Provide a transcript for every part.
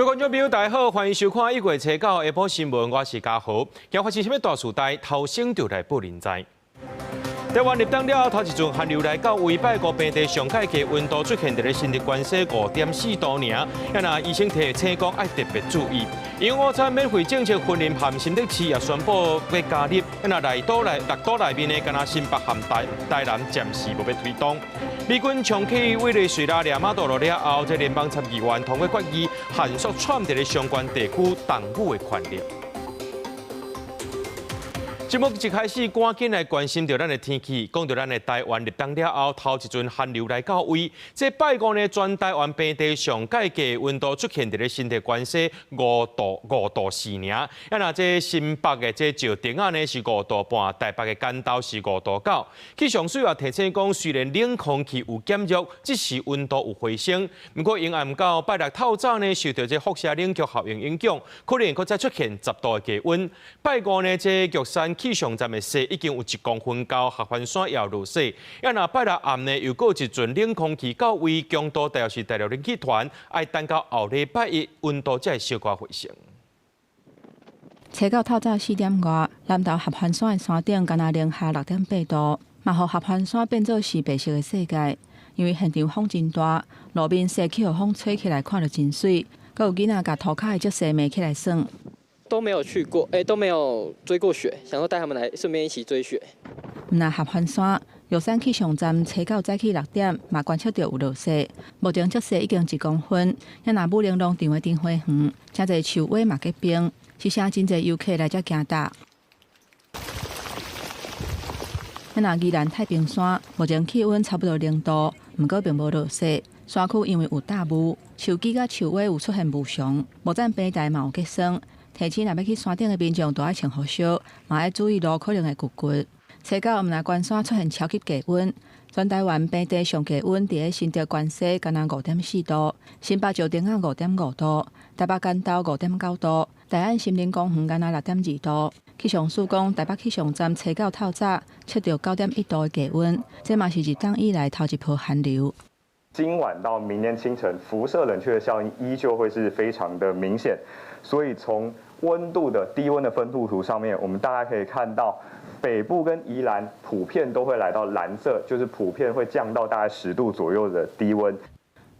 各位觀眾朋友，大家好，歡迎收看一月初九下晡新聞，我是嘉豪。今發生啥物大事代，頭先就來報恁知。台灣入冬了後，頭一陣寒流來到位，拜五平地上蓋低溫度出現佇咧新竹關西5.4度爾，啊若醫生提醒講愛特別注意。營養午餐免費政策雲林和新竹市也宣布欲加入，啊若內島內六都內面的干焦新北和台台南暫時無欲推動。美軍衝去委內瑞拉掠馬杜羅了後，這聯邦參議員通過決議，限縮川普佇咧相關地區動武的權力。節目一開始，趕緊來關心著咱的天氣，講著咱的台灣入冬了後，頭一陣寒流來到位。這拜五呢，全台灣平地上蓋低溫度出現佇咧新竹關西5度5度4爾。啊，若這新北的這石碇仔呢是5度半，台北的關渡是5度9。氣象署也提醒講，雖然冷空氣有減弱，只是溫度有回升。毋過，延暗到拜六透早呢，受著這輻射冷卻效應影響，可能閣再出現10度的低溫。拜五呢，這玉山氣象站的雪已經有1公分高，合歡山也有落雪。啊，若拜六暗呢，又閣有一陣冷空氣到位，強度大約是大陸冷氣團，愛等到後禮拜一，溫度才會小可回升。初九透早4點外，南投合歡山的山頂干焦零下6.8度，嘛予合歡山變做是白色的世界。因為現場風真大，路面雪去予風吹起來，看著真媠。閣有囡仔共塗跤的積雪罵起來耍。都沒有去過，欸，都沒有追過雪，想說帶他們來，順便一起追雪。毋但合歡山，玉山氣象站初九早起6點，嘛觀測著有落雪。目前積雪已經1公分，也若武陵農場的櫻花園，誠濟樹尾嘛結冰，是啥真濟遊客來遮行踏。也若宜蘭太平山，目前氣溫差不多0度，毋過並無落雪。山區因為有大霧，樹枝佮樹尾有出現霧霜，木棧平台嘛有結霜。提醒若欲去山頂的民眾，著愛穿雨靴，嘛愛注意路可能會彆骨。初九毋但關山出現超級低溫，全台灣平地上低溫佇咧新竹關西干焦5.4度，新北石碇仔5.5度，台北關渡5.9度，大安森林公園干焦6.2度。氣象署講，台北氣象站初九透早測著9.1度的低溫，這嘛是入冬以來頭一波寒流。今晚到明天清晨，輻射冷卻的效應依舊會是非常的明顯，所以從溫度的低溫的分布圖上面，我們大概可以看到，北部跟宜蘭普遍都會來到藍色，就是普遍會降到大概10度左右的低溫。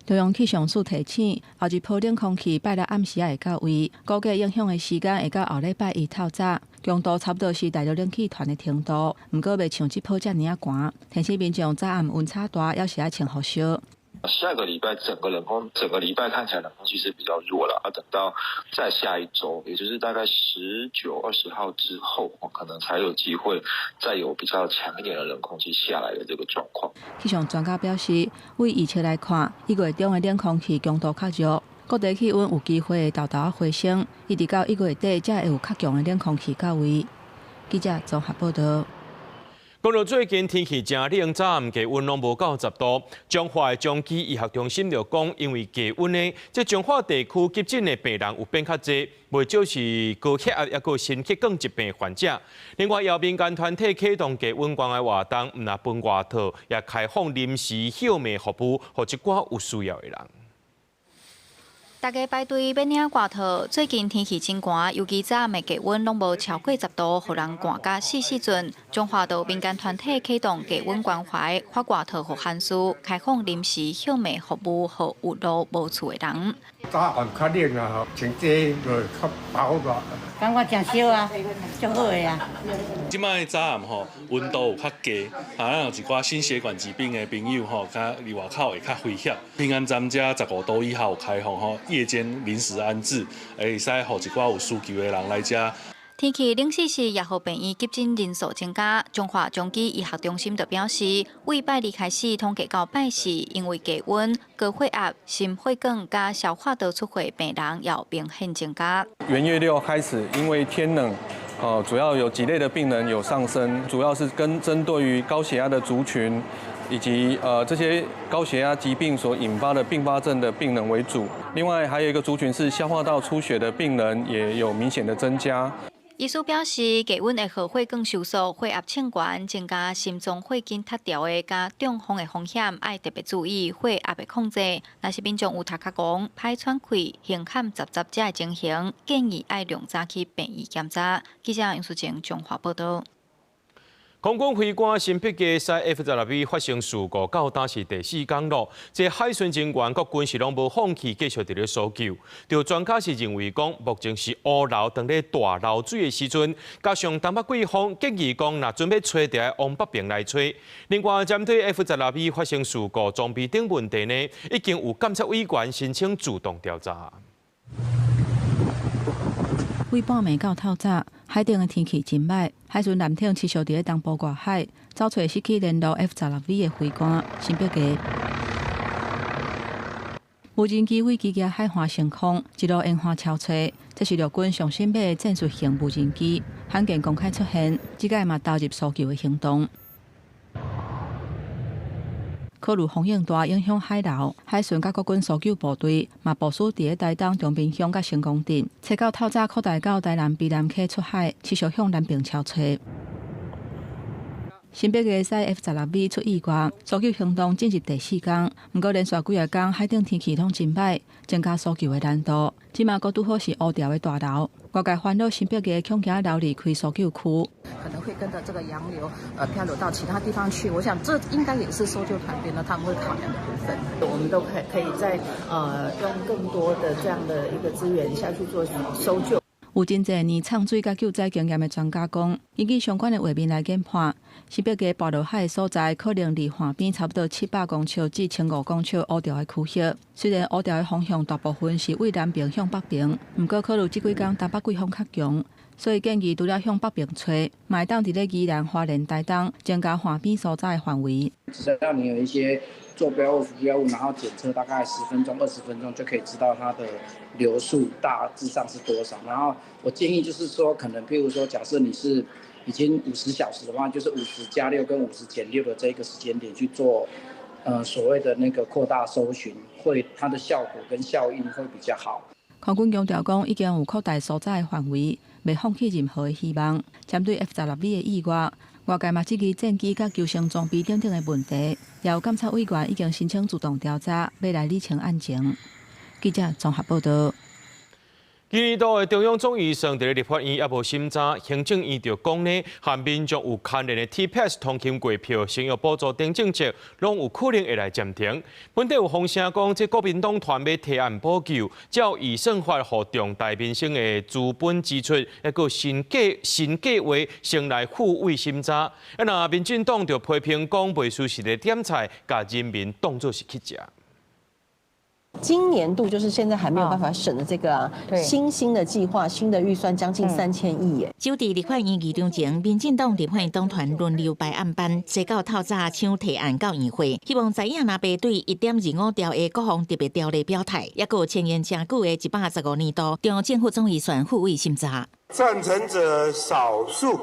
中央氣象署提醒，後一波冷空氣拜六暗時仔會到位，估計影響的時間會到後禮拜一透早，強度差不多是大陸冷氣團的程度，毋過袂像這波遮爾仔寒。提醒民眾早暗溫差大，猶是愛穿雨靴。下個禮拜整個冷空，整個禮拜看起來冷空氣是比較弱了，啊，等到再下一周，也就是大概19、20號之後，可能才有機會再有比較強一點的冷空氣下來的這個狀況。氣象專家表示，為預測來看，一月中的冷空氣強度較弱，各地氣溫有機會會沓沓仔回升，一直到一月底才會有較強的冷空氣到位。記者綜合報道。講到最近天氣誠冷，早暗低溫攏無到10度。彰化的彰基醫學中心就講，因為低溫呢，這彰化地區急診的病人有變較濟，袂少是高血壓抑閣心血管疾病患者。另外，有民間團體啟動低溫關懷活動，毋但分外套，也開放臨時歇命服務，予一寡有需要的人。大家排隊欲領外套，最近天氣真寒，尤其早暗的低溫攏無超過10度，予人寒甲死死陣。彰化的民間團體啟動低溫關懷，發外套予寒士，開放臨時歇命服務，予有路無厝的人。早暗較冷啊，吼，穿這就較薄熱。感覺誠燒啊，足好的啊。這擺早暗吼，溫度有較低，啊，咱有一寡心血管疾病的朋友吼，較佇外口會較危險。平安站遮15度以下有開放吼，夜間臨時安置，會使予一寡有需求的人來遮。天氣冷死死，也予病院急診人數增加。彰化彰基醫學中心就表示，為拜二開始統計到拜四，因為低溫、高血壓、心血管佮消化道出血病人有明顯增加。元月六開始，因為天冷，主要有幾類的病人有上升，主要是跟針對於高血壓的族群，以及這些高血壓疾病所引發的併發症的病人為主。另外還有一個族群是消化道出血的病人，也有明顯的增加。醫師表示，低溫會予血管收縮、血壓升懸，增加心臟血管脫掉的佮中風的風險，愛特別注意血壓的控制。若是民眾有頭殼戇、歹喘氣、胸坎雜雜這的情形，建議愛量早去病院檢查。記者楊淑靜綜合報導。空軍飛官辛筆架駛 F-16V 發生事故，到今是第四工咯。這海巡人員國軍是攏無放棄，繼續佇咧搜救。著專家是認為講，目前是烏流當咧大流水的時陣，加上東北季風，建議講若準備揣，著愛往北爿來揣。另外，針對 F-16V 發生事故裝備等問題呢，已經有監察委員申請自動調查。為半暝到透早，海頂的天氣真䆀，海巡艦艇持續佇咧東部外海找揣失去聯絡 F-16V 的飛官辛筆架。無人機飛機佇海岸升空，一路沿岸搜揣，這是陸軍上新買的戰術型無人機，罕見公開出現，這擺嘛投入搜救的行動。考慮風湧大，影響海流，海巡佮國軍搜救部隊嘛部署佇咧台東長濱鄉佮成功鎮，揣到透早擴大到台南卑南溪出海，持續向南爿搜揣。辛筆架駛 F-16V 出意外，搜救行動進入第四工，毋過連續幾仔工海頂天氣攏真䆀，增加搜救的難度。這馬閣拄好是烏潮的大流，外界煩惱辛筆架恐驚流離開搜救區，可能會跟著這個洋流，漂流到其他地方去。我想這應該也是搜救團隊呢，他們會考量的部分。我們都可以再用更多的這樣的一個資源下去做搜救。有真濟年藏水佮救災經驗的專家講，根據相關的畫面來研判，辛筆架跋落海的所在可能離岸邊差不多700公尺至1500公尺烏潮的區域。雖然烏潮的方向大部分是對南爿向北爿，毋過考慮這幾工東北季風較強，所以建議除了向北爿揣，嘛會當佇咧宜蘭、花蓮、台東增加岸邊所在的範圍。只要你有一些坐標物、浮標物，然後檢測大概10分鐘、20分鐘就可以知道它的流速大致上是多少。然後我建議就是說，可能譬如說，假設你是已經50小時的話，就是50加6跟50減6的這個時間點去做，所謂的那個擴大搜尋，會它的效果跟效應會比較好。空軍強調講，已經有擴大搜查的範圍，袂放棄任何的希望。針對 F-16V 的意外，外界嘛質疑戰機佮救生裝備等等的問題，也有監察委員已經申請自動調查，欲來理清案情。記者綜合報導。今年度的中央總預算佇咧立法院猶無審查，行政院就講呢，和民眾有牽連的 T-Pass 通勤月票、生育補助等政策，攏有可能會來暫停。本底有風聲講，這國民黨團欲提案補救，照預算法予重大民生的資本支出，抑閣新計劃先來付委審查。啊，若民進黨就批評講，袂輸是咧點菜，共人民當做是乞食。今年度就是現在還沒有辦法審的這個啊，新興的計劃、新的預算將近3000億耶。就佇立法院議場前，民進黨立法院黨團輪流排案班，坐到透早搶提案到院會，希望在野藍白對1.25兆的國防特別條例表態，抑閣有遷延誠久的115年度中央政府總預算付委審查。贊成者少數，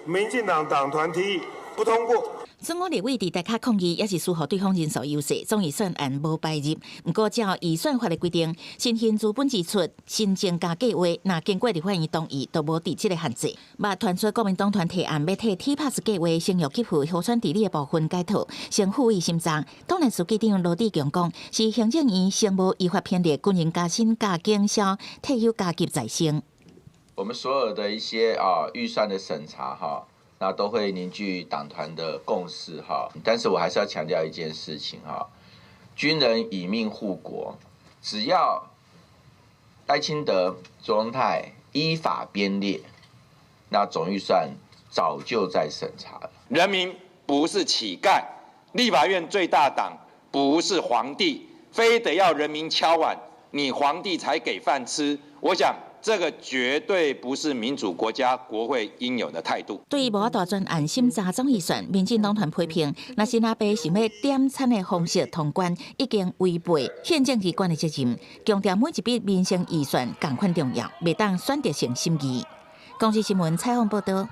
民進黨黨團提議不通過。總統立委佇台下抗議，也是輸予對方人數優勢，總預算案無排入。毋過照預算法的規定，新興資本支出、新增加計劃，若經過立法院同意，都無佇這个限制。嘛傳出國民黨團提案，欲替 T-Pass 計劃、生育給付、河川治理的部分改套，先付委審查。黨內書記長羅智強講，是行政院先無依法編列軍人加薪加警消退休加給在先。我們所有的一些啊預算的審查哈。那都會凝聚黨團的共識哈，但是我還是要強調一件事情哈，軍人以命護國，只要賴清德、卓榮泰依法編列，那總預算早就在審查了。人民不是乞丐，立法院最大黨不是皇帝，非得要人民敲碗，你皇帝才給飯吃。我想。這個絕對不是民主國家國會應有的態度。對於無法度專案審查總預算，民進黨團批評，若是藍白想欲點餐的方式通關，已經違背憲政機關的責任，強調每一筆民生預算仝款重要，袂當選擇性審議。公視新聞採訪報導。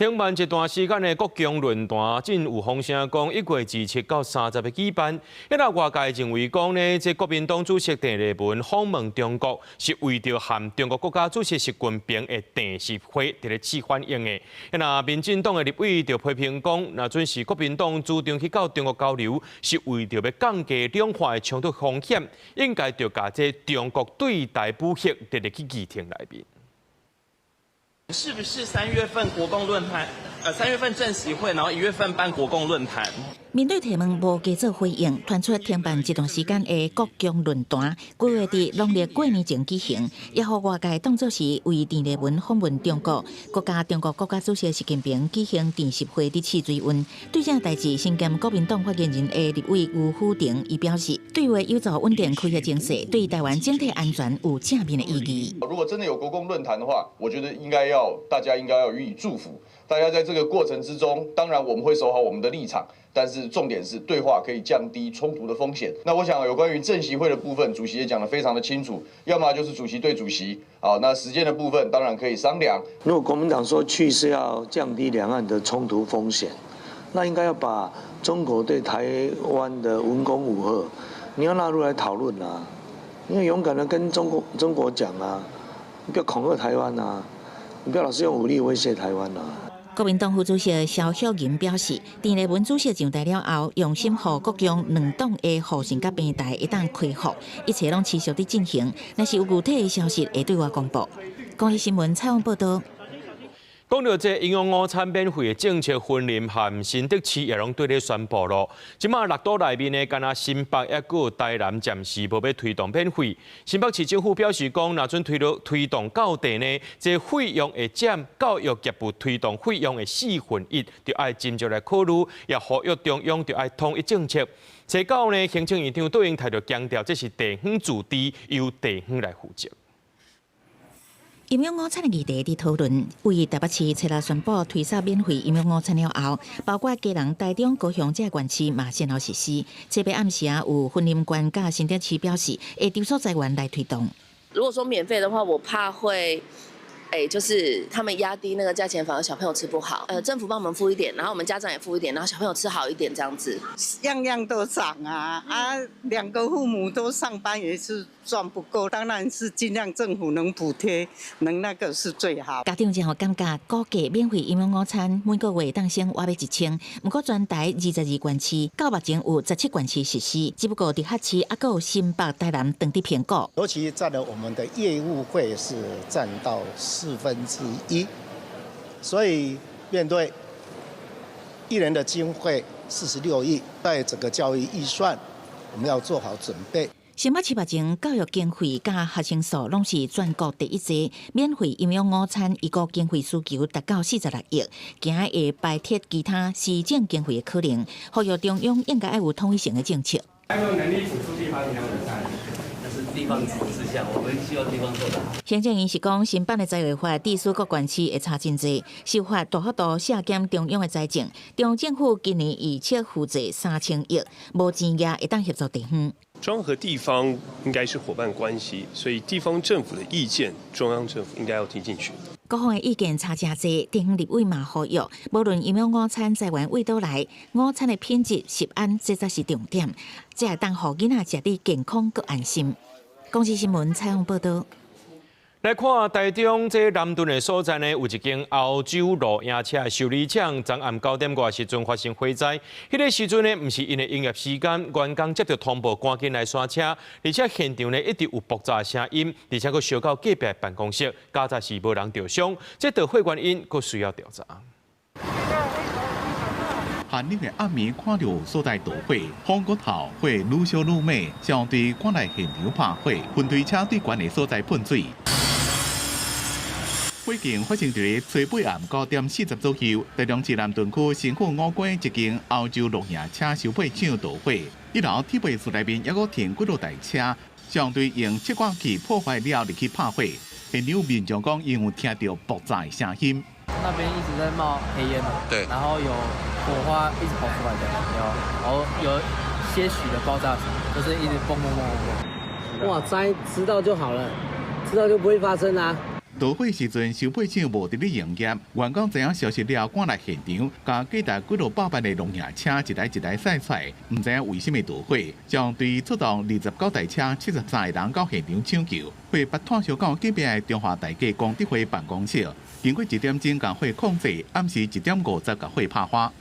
停办一段时间的国共论坛，真有风声讲1月27到30日举办。彼若外界认为讲呢，这国民党主席郑丽文访问中国，是为著和中国国家主席习近平的电视会伫咧试反应的。若民进党的立委就批评讲，若准是国民党主张去到中国交流，是为著欲降低两岸的冲突风险，应该著共这中国对台武吓列入去议程内面。是不是三月份国共论坛？三月份政协会，然后1月份办国共论坛。面对提问无加做回应，传出停办这段时间的国共论坛，规划伫农历过年前举行，也予外界当作是为郑丽文访问中国，阁佮中国国家主席习近平举行电视会伫试水温。对这代志，身兼国民党发言人的立委吴虎臣伊表示，对话有助稳定区域情势，对台湾整体安全有正面的意义。如果真的有国共论坛的话，我觉得应该要大家应该要予以祝福。大家在这个过程之中，当然我们会守好我们的立场，但是重点是对话可以降低冲突的风险。那我想有关于政协会的部分，主席也讲得非常的清楚，要么就是主席对主席，好，那时间的部分当然可以商量。如果国民党说去是要降低两岸的冲突风险，那应该要把中国对台湾的文攻武吓，你要纳入来讨论啊，你要勇敢的跟中国讲啊，你不要恐吓台湾啊，你不要老是用武力威胁台湾啊。国民党副主席萧玉琴表示，郑丽文主席上台了后，用心予国共两党的互信佮平台会当恢复，一切拢持续伫进行。若是有具体的消息，会对外公布。公视新闻采访报道。讲到这营养午餐免费的政策，云林和新竹市也拢对咧宣布咯。这马六都内面呢，干焦新北抑阁有台南暂时无欲推动免费。新北市政府表示讲，若准推动到底呢，这费用会占教育业务推动费用的1/4，就爱斟酌来考虑，也呼吁中央就爱统一政策。这到呢，行政院长卓荣泰就强调，这是地方自治，由地方来负责。营养午餐的议题伫讨论，为台北市初六宣布推销免费营养午餐了后，包括基隆、台中、高雄这个县市嘛先后实施。这摆暗时啊，有云林县佮新竹市表示会筹措资源来推动。如果说免费的话，我怕会，哎，就是他们压低那个价钱，反而小朋友吃不好。政府帮我们付一点，然后我们家长也付一点，然后小朋友吃好一点这样子。样样都涨啊啊！两个父母都上班也是赚不够，当然是尽量政府能补贴，能那个是最好。家长真予感觉，估计免费营养午餐每个月当省活欲1000，毋过全台22县市到目前有17县市实施，只不过直辖市犹阁有新北、台南当伫评估。尤其占了我们的业务费是占到1/4，所以面对一年的经费46亿，在整个教育预算，我们要做好准备。新北市目前教育经费佮学生数拢是全国第一济，免费营养午餐预估经费需求达到46亿，惊会排斥其他施政经费的可能，呼吁中央应该爱有统一性的政策。还有能力补助地方营养午餐？那是地方自治下，我们希望地方做得好。行政院是讲，新版的财划法，对各县市会差真济，修法大幅度削减中央的财政。中央政府今年预测负债3000亿，无钱也会当协助地方。中央和地方应该是伙伴关系，所以地方政府的意见，中央政府应该要听进去。各方的意见差诚济，地方立委嘛呼吁，无论营养午餐财源佗佗来，午餐的品质、食安，这才是重点，才会当予囡仔食得健康阁安心。公视新闻采访报道。来看台中这南屯的所在呢，有一间欧洲露营车修理厂，昨暗9点外时阵发生火灾。彼个时阵呢，毋是𪜶的营业时间，员工接到通报，赶紧来閂车，而且现场呢一直有爆炸声音，而且阁烧到隔壁办公室，佳哉是无人著伤。这著火原因阁需要调查。寒冷的暗暝看著所在著火，风阁透，火愈烧愈猛，消防队赶来现场拍火，喷水车对悬的所在喷水。火警发生伫咧初八暗9点40左右，台中市南屯区新富五关一间欧洲露营车修配厂著火，一楼铁皮室内面犹阁停几落台车，消防队用切割器破坏了入去拍火。现场民众讲，𪜶有听著爆炸的声音。那边一直在冒黑烟，对，然后有火花一直跑出来的，有，然后有些许的爆炸声，就是一直嘣嘣嘣嘣。哇，知知道就好了，知道就不会发生啊。導火時陣，修配廠無佇咧營業，員工知影消息了，趕來現場，共價值幾落百萬的農業車一台一台駛出來，毋知影為啥物導火，將隊出動29台車，73個人到現場搶救，火拔炭燒到隔壁的中華大家功德會辦公室，經過1點鐘共火控制，暗時1點50共火拍花。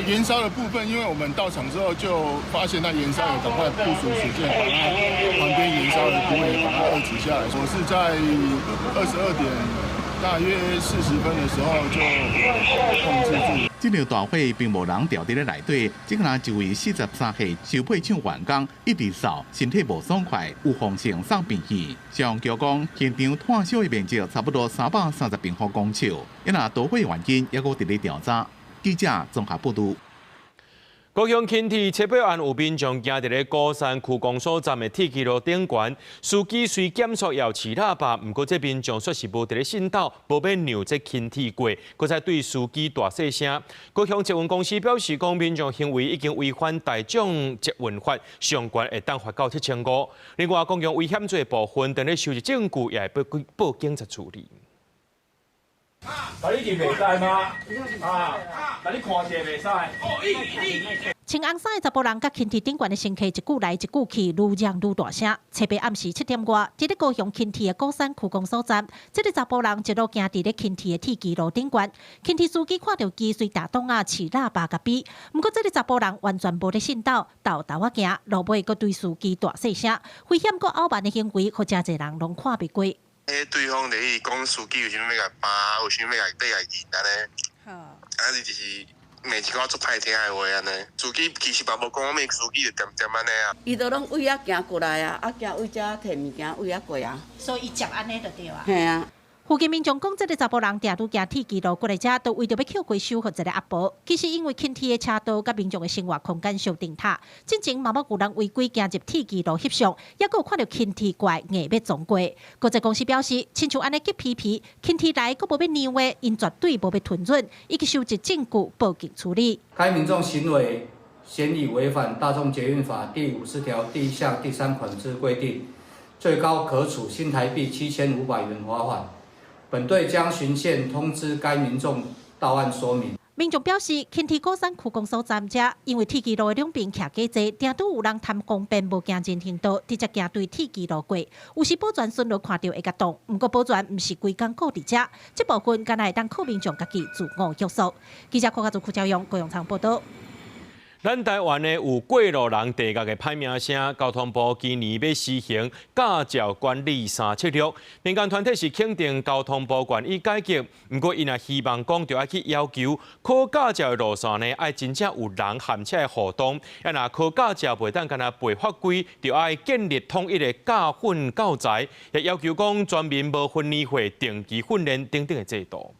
延燒的部分，因為我們到場之後就發現它延燒，有趕快部署水箭，把它旁邊延燒的部位把它遏止下來。我是在22點大約40分的時候就控制住。這場大火並無人著佇咧內底，只若一位43歲修配廠員工一直嗽，身體無爽快，有風聲送病去。消防局講，現場炭燒的面積差不多330平方公尺，因若導火原因猶閣佇咧調查。記者綜合報導。高雄輕鐵車尾案有民眾行佇咧鼓山區公所站的鐵支路頂懸，司機雖減速也揤喇叭，毋過這民眾煞是無佇咧信道，無欲讓這輕鐵過，閣再對司機大細聲。高雄捷運公司表示，講民眾行為已經違反大眾捷運法，上懸會當罰到7500。另外，公共危險罪部分，當咧收集證據，也會報警察處理。共你入袂使嗎？啊，共你看者袂使。穿紅衫的查埔人佮輕鐵頂懸的乘客一句來一句去，愈嚷愈大聲。初八暗時7點外，佇咧高雄輕鐵的鼓山區公所站，這个查埔人一路行佇咧輕鐵的鐵支路頂懸，輕鐵司機看著伊隨大擋仔揤喇叭共比，毋過這个查埔人完全無咧信道，沓沓仔行，路尾閣對司機大細聲，危險閣傲慢的行為，予誠濟人攏看袂過。彼對方咧伊講司機為啥物欲共扒，為啥物欲共欲共引按呢？啊，伊就是罵一寡足歹聽的話按呢。司機其實嘛無講啥物，司機就恬恬按呢啊。伊都攏對遐行過來啊，啊行對遮提物件對遐過啊。所以伊接按呢就對啊。嘿啊。附近民眾講，這个查埔人定拄行鐵支路過來遮，都為著欲抾回收予一个阿婆。其實因為輕鐵的車道佮民眾的生活空間相頂塔，進前嘛捌有人違規行入鐵支路翕相，猶閣有看著輕鐵過來硬欲撞過。國際公司表示，親像按呢急皮皮，輕鐵來閣無欲讓的，𪜶絕對無欲吞忍，已經收集證據報警處理。該民眾行為顯已違反大眾捷運法第50條第1項第3款之規定，最高可處新台幣7500元罰款。本隊將循線通知該民眾到案說明。民眾表示，輕鐵鼓山區公所站遮，因為鐵支路的兩邊徛加濟，定拄有人貪方便無行人行道，直接行對鐵支路過。有時保全巡邏看著會共擋，毋過保全毋是規工顧佇遮，這部分敢若會當靠民眾家己自我約束。記者郭家祖、邱朝陽、高雄場報導。咱台灣呢有過路人地獄的歹名聲，交通部今年欲實行駕照管理三策略。民間團體是肯定交通部願意改革，毋過𪜶也希望講，著愛去要求考駕照的路線呢，愛真正有人和車的互動。啊，若考駕照袂當干焦背法規，著愛建立統一的駕訓教材，也要求講全民無分年歲定期訓練等等的制度。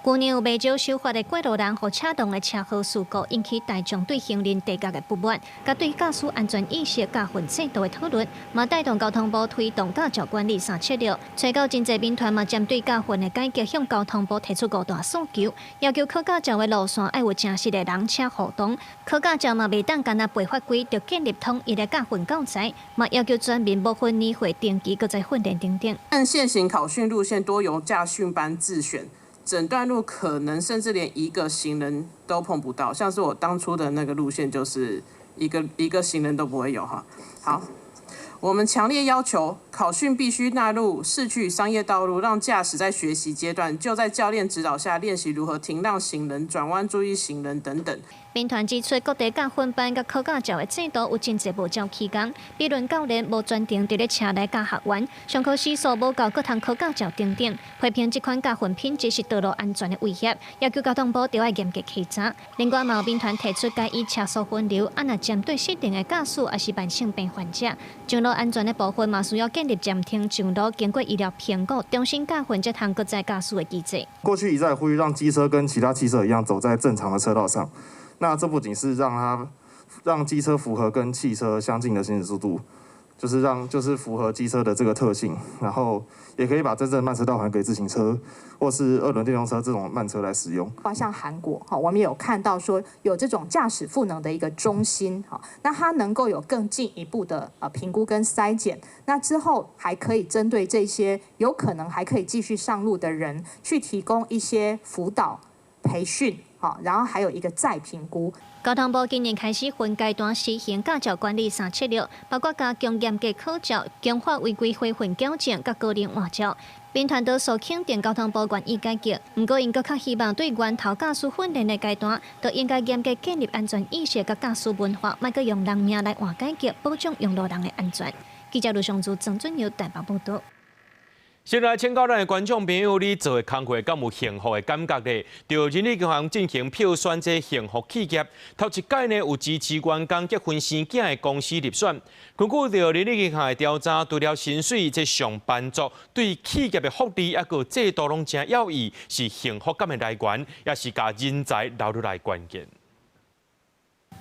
舊年有袂少守法的過路人予車動的車禍事故，引起大眾對行人地獄的不滿，佮對駕駛安全意識、駕訓制度的討論，嘛帶動交通部推動駕照管理三策略。揣到真濟民團嘛針對駕訓的改革，向交通部提出五大訴求，要求考駕照的路線愛有誠實的人車互動，考駕照嘛袂當干焦背法規，著建立統一的駕訓教材，嘛要求全民無分年歲定期閣再訓練等等。按現行考訓路線多由駕訓班自選。整段路可能甚至連一個行人都碰不到，像是我當初的那個路線，就是一個一個行人都不會有哈。好，我們強烈要求考訓必須納入市區商業道路，讓駕駛在學習階段就在教練指導下練習如何停讓行人、轉彎注意行人等等。民團指出，各地駕訓班佮考駕照的制度有真濟無照起工，比如教練無專程佇咧車內教學員，上課時數無夠，閣通考駕照等等，批評這款駕訓品質是道路安全的威脅，要求交通部著愛嚴格稽查。另外，嘛有民團提出改以車速分流，啊若針對失能的駕駛抑是慢性病患者，上路安全的部分嘛需要建立暫停上路經過醫療評估、重新駕訓這項閣再駕駛的機制。過去一再呼籲讓機車跟其他汽車一樣走在正常的車道上。那這不僅是讓機車符合跟汽車相近的行駛速度，就是讓就是符合機車的這個特性，然後也可以把真正慢車道還給自行車或是二輪電動車這種慢車來使用。包括像韓國，哈，我們有看到說有這種駕駛賦能的一個中心，哈，那它能夠有更進一步的評估跟篩檢，那之後還可以針對這些有可能還可以繼續上路的人，去提供一些輔導培訓，好，然後還有一個再評估。交通部今年開始分階段實行駕照管理三策略，包括加強嚴格考照、強化違規回訓矯正、佮高齡換照。民團多數肯定交通部願意改革，毋過𪜶閣較希望對源頭駕駛訓練的階段，都應該嚴格建立安全意識佮駕駛文化，莫閣用人命來換改革，保障用路人的安全。記者盧尚珠、曾俊耀台北報導。先來請教咱的觀眾朋友，你做的工課敢有幸福的感覺咧？就人力銀行進行票選這幸福企業，頭一屆呢有支持員工結婚生囝的公司入選。根據著人力銀行的調查，除了薪水，這上班族對企業的福利抑閣制度攏誠要意，是幸福感的來源，也是共人才留落來關鍵。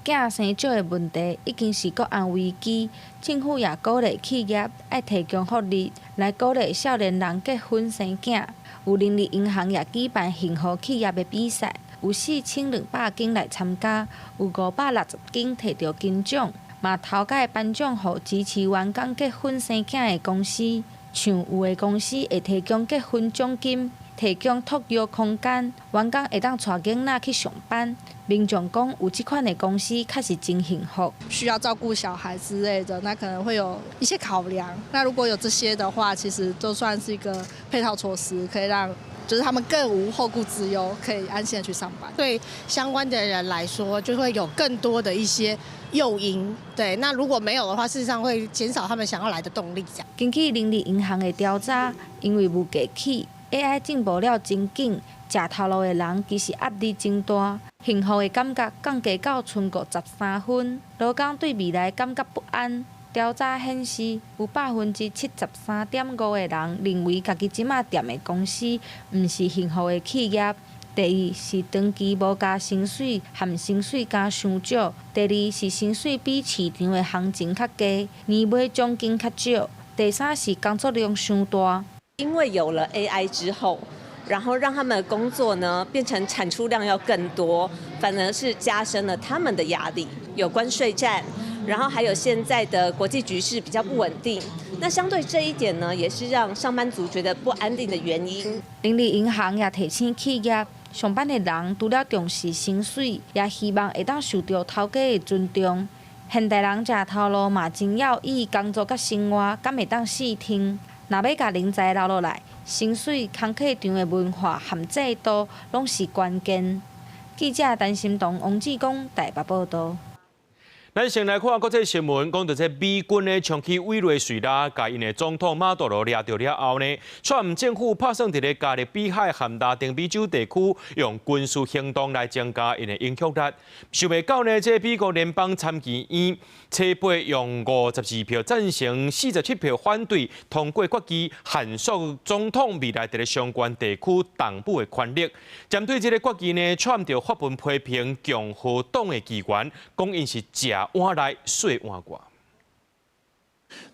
囝生少的問題已經是國安危機，政府也鼓勵企業愛提供福利來鼓勵少年人結婚生囝。有人力銀行也舉辦幸福企業的比賽，有4200間來參加，有560間摕著金獎，嘛頭擺頒獎予支持員工結婚生囝的公司，像有的公司會提供結婚獎金，提供托育空間，員工會當帶囡仔去上班。民眾講，有這款的公司確實真幸福。需要照顧小孩之類的，那可能會有一些考量。那如果有這些的話，其實都算是一個配套措施，可以讓就是他們更無後顧之憂，可以安心的去上班。對相關的人來說，就會有更多的一些誘因。對，那如果沒有的話，事實上會減少他們想要來的動力。根據人力銀行的調查，因為物價起，AI 進步了真緊，食頭路的人其實壓力真大，幸福的感覺降低到賰53分。勞工對未來感覺不安。調查顯示，有73.5%的人認為家己這馬踮的公司毋是幸福的企業。第一是長期無加薪水，含薪水加傷少；第二是薪水比市場的行情較低，年尾獎金較少；第三是工作量傷大。因為有了 AI 之後，然後讓他們的工作呢變成產出量要更多，反而是加深了他們的壓力。有關稅戰，然後還有現在的國際局勢比較不穩定，那相對這一點呢，也是讓上班族覺得不安定的原因。人力銀行也提醒企業，上班的人除了重視薪水，也希望會當受著頭家的尊重。現代人食頭路嘛真要以工作佮生活，敢會當四天。若欲共人才留落來，薪水、工課場的文化和制度，攏是關鍵。記者陳心彤、王志剛台北報導。咱先來看國際新聞，講著這美軍呢衝去委內瑞拉，共𪜶的總統馬杜羅掠著了後呢，川普政府拍算佇咧加勒比海和拉丁美洲地區用軍事行動來增加𪜶的影響力。想袂到呢，這美國聯邦參議院初八用52票贊成、47票反對通過決議，限縮總統未來佇咧相關地區動武的權力。針對這个決議呢，川普就發文批評共和黨的議員，講𪜶是食碗內說碗外。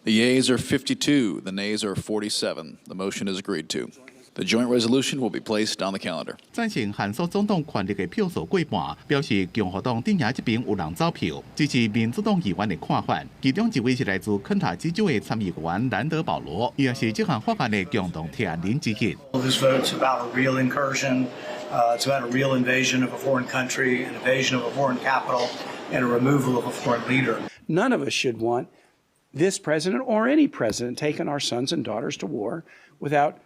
The yeas are 52, the nays are 47. The motion is agreed to. The joint resolution will be placed on the calendar. 贊成限縮總統權力的票數過半，表示共和黨陣營這邊有人走票，支持民主黨議員的看法。其中一位是來自肯塔基州的參議員蘭德保羅，伊也是這項法案的共同提案人之一。 This vote's about a real incursion. It's about a real invasion of a foreign country, an invasion of a foreign capital, and a removal of a foreign leader. None of us should want this president or any president taking our sons and daughters to war without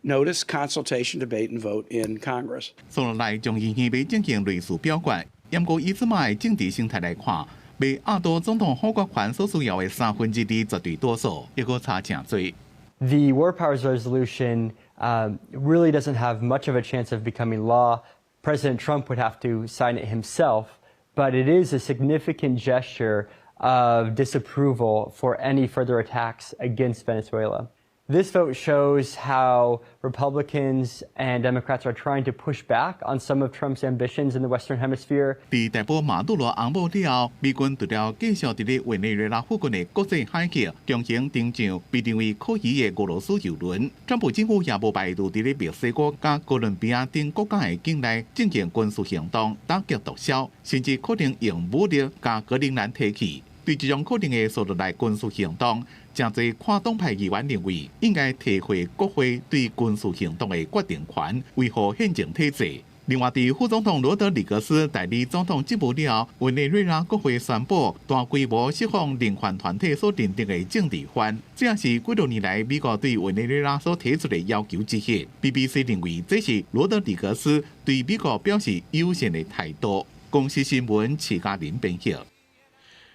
notice, consultation, debate, and vote in Congress. 所來眾議院欲進行類似表決，毋過以這擺的政治生態來看，欲壓倒總統否決權所需要的2/3絕對多數，抑閣差誠濟。 The War Powers Resolution really doesn't have much of a chance of becoming law. President Trump would have to sign it himself, but it is a significant gesture of disapproval for any further attacks against Venezuela. This vote shows how Republicans and Democrats are trying to push back on some of Trump's ambitions in the Western Hemisphere. 佇逮捕馬杜羅翁某了後，美軍除了繼續佇咧委內瑞拉附近的國際海域強行登上被認為可疑的俄羅斯油輪。川普政府也無排除佇咧墨西哥佮哥倫比亞等國家的境內進行軍事行動，打擊毒梟，甚至可能用武力共格陵蘭提去。對這種可能的紲落來軍事行動，誠濟跨黨派議員認為應該提回國會對軍事行動的決定權，維護憲政體制。另外，佇副總統羅德里格斯代理總統職務了後，委內瑞拉國會宣布大規模釋放人權團體所認定的政治犯，這也是幾多年來美國對委內瑞拉所提出的要求之一。BBC 認為這是羅德里格斯對美國表示友善的態度。公視新聞齊嘉玲編譯。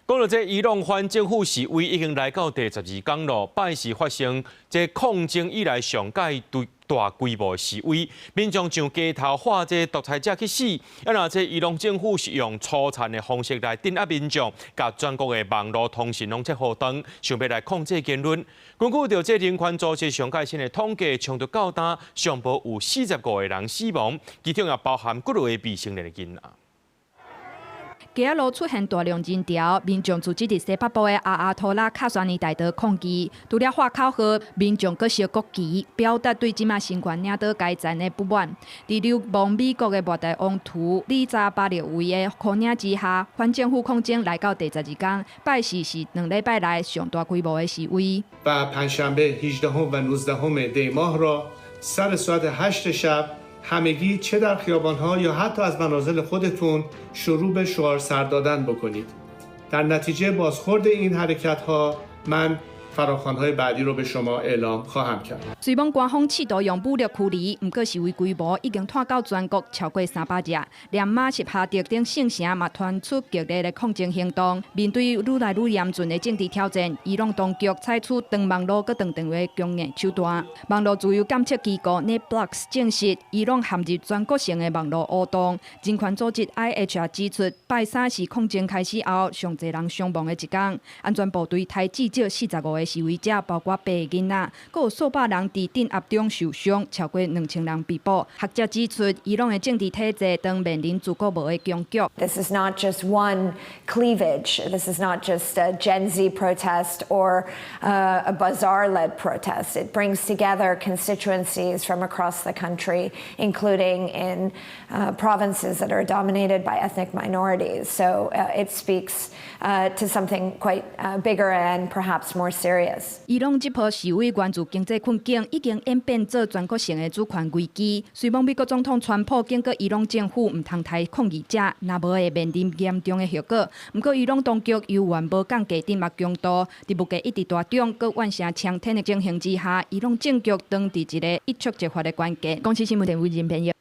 講到這伊朗反政府示威已經來到第12天咯，拜四發生這抗爭以來上蓋大規模示威，民眾上街頭喊這獨裁者去死。啊，若這伊朗政府是用粗殘的方式來鎮壓民眾，共全國的網路通訊攏切予斷，想欲來控制言論。根據著這人權組織上蓋新的統計，衝突到今上無有45個人死亡，其中也包含幾若個未成年的囡仔。街仔路出現大量人潮，民眾聚集佇西北部的阿亞托拉卡沙尼大道抗議。除了喊口號，民眾閣燒國旗，表達對這馬新權領導階層的不滿。佇流亡美國的末代王儲理查巴勒維的箍領之下，反政府抗爭來到第12天，拜四是2禮拜來上大規模的示威。 و پنجشنبه 18 و 19 دی ماه را سر ساعت 8 شب همگی چه در خیابانها یا حتی از منازل خودتون شروع به شعار سر دادن بکنید. در نتیجه بازخورد این حرکت ها من فراخوان‌های بعدی رو به شما اعلام خواهم کرد. 雖罔官方試圖用武力驅離，毋過示威規模已經湠到全國超過300隻，連馬什哈德等聖城嘛傳出激烈的抗爭行動。面對愈來愈嚴峻的政治挑戰，伊朗當局採取斷網路佮斷電話強硬手段。網路自由監測機構 NetBlocks 證實，伊朗陷入全國性的網路烏洞。人權組織 IHR 指出，拜三是抗爭開始後上濟人傷亡的一天。安全部隊刣至少45個示威者，包括八個囡仔，閣有數百人佇鎮壓中受傷，超過2000人被捕。學者指出，伊朗的政治體制當面臨自古無的僵局。 This is not just one cleavage. This is not just a Gen Z protest or a bazaar-led protest. It brings together constituencies from across the country, including in provinces that are dominated by ethnic minorities. So it speaks to something quite bigger and perhaps more serious. 伊朗這波示威源自經濟困境，已經演變做全國性的主權危機。雖罔美國總統川普警告伊朗政府毋通刣抗議者，若無會面臨嚴重的後果。毋過伊朗當局猶原無降低鎮壓強度，佇物價一直大漲、閣怨聲沖天的情形之下，伊朗政局當佇一个一觸即發的關鍵。公視新聞陳偉仁編譯。